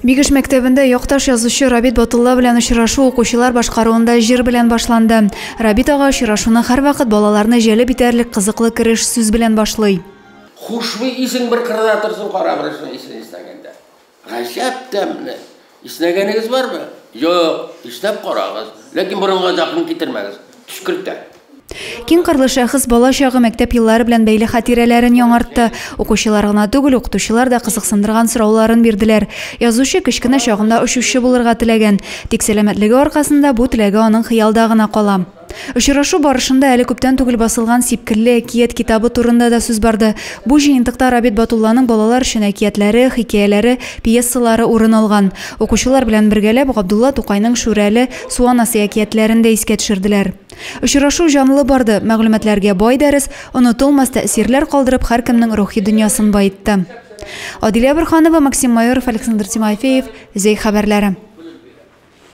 Бигеш мәктәбендә якташ язучы Рабит Батулла белән очрашу укучылар башкаруында җыр белән башланды. Рабит ага очрашуны һәрвакыт балаларны җәлеп итәрлек кызыклы кереш сүз белән башлый. Хушбуй исең бер кырда торсын, кара борычның исен иснәгәндә. Гаҗәп тәмле. Иснәгәнегез бармы? Юк, иснәп карагыз. Ләкин борынга якын китермәгез. Төчкертә. Киң кырлы шәхес бала чагы, мәктәп еллары белән бәйле хатирәләрен яңартты. Укучылар гына түгел, укытучылар да кызыксындырган сорауларын бирделәр. Язучы кечкенә чагында очучы булырга теләгән. Тик сәламәтлеге аркасында бу теләге аның хыялда гына кала. Очрашу барышында әле күптән түгел басылган Сипкелле әкият китабы турында да сүз барды. Бу җыентыкта Рабит Батулланың балалар өчен әкиятләре, хикәяләре, пьесалары урын алган. Укучылар белән бергәләп Габдулла Тукайның Шүрәле, Су анасы әкиятләрен дә искә төшерделәр. Очрашу җанлы барды, мәгълүматларга бай дәрес, онытылмас тәэсирләр калдырып, һәркемнең рухи дөньясын баетты. Адилә Борһанова, Максим Майоров, Александр Тимофеев, Зәй хәбәрләре.